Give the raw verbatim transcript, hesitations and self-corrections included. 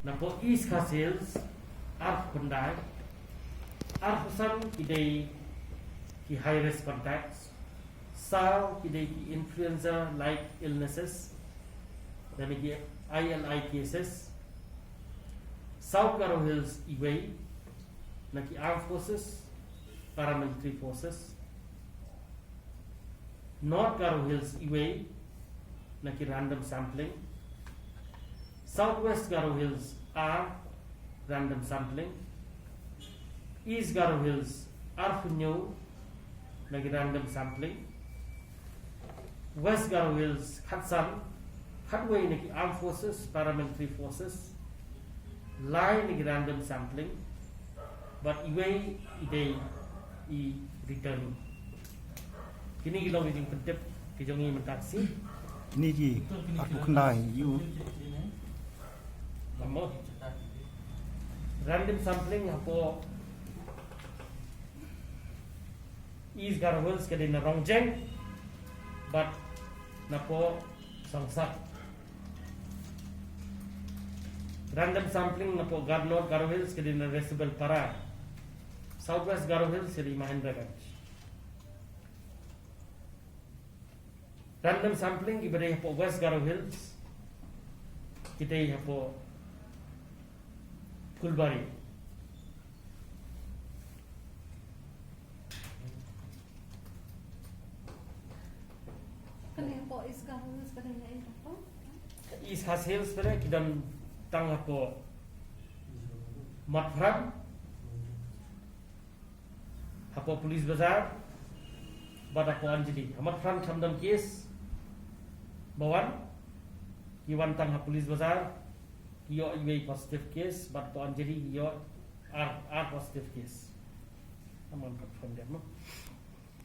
Napoh East Khasi Hills, arphew khyndai, arphew san ki dei ki high risk contacts, saw ki dei ki influenza like illnesses, lane ki I L I cases. South Garo Hills iwei, na ki armed forces, paramilitary forces. North Garo Hills iwei, na ki random sampling. Southwest Garo Hills ar, random sampling. East Garo Hills arphew hynñiew, na ki random sampling. West Garo Hills khatsan, khatwei na ki armed forces, paramilitary forces, lai na ki random sampling, bad iwei i dei i returning. Kine ki long ki jingpyntip ki jong ngi mynta ka sngi. Kine ki arphew khyndai ïa u. Lamo. Random sampling hapoh East Garo Hills ka dei na Rongjeng bad napoh Songsat. Random sampling napoh Gar-, North Garo Hills ka dei na Resubelpara. Southwest Garo Hills ka dei Mahendraganj. Random sampling kiba dei hapoh West Garo Hills ki dei hapoh Phulbari. Kane hapoh East Garo Hills ka dei na ïa ka. East Khasi Hills pynban ki don tang hapoh Motphran, hapoh Police Bazar bad hapoh Anjli. Ha Motphran kam don case ba wan, ki wan tang ha Police Bazar, ki ïoh iwei positive case, bad hapoh Anjli ki ïoh ar, ar positive case. Kam wan confirm dep mo.